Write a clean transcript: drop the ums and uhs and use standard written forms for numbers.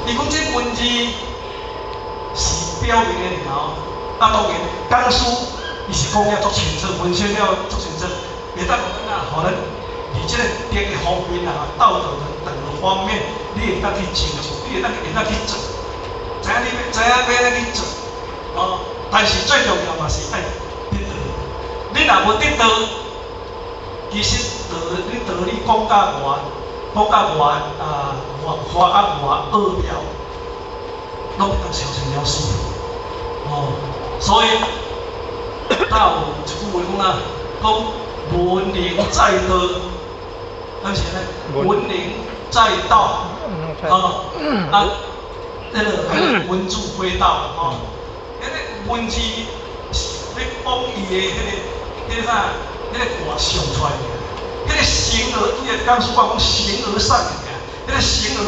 伊講這文字是表面的爾吼，啊當然講師伊是講了足清楚，分析了足清楚，會當講啊，予咱佇這個德的方面啊，道德的等方面，你會當去精進，你會當去做，知影你欲知影欲按怎去做，哦，但是最重要嘛是愛得道。你若無得道，其實道你道理講甲偌講甲偌啊偌花啊偌奧妙，攏會當消成了事。哦，所以哪有一句話講啊，講文能載道，敢是按呢？文能載道，哦，啊，彼个文字非道，吼，彼个文字是咧講伊的彼个啥，彼个卦象出來爾，彼个形而，對個講師講講形而上爾，彼个形而。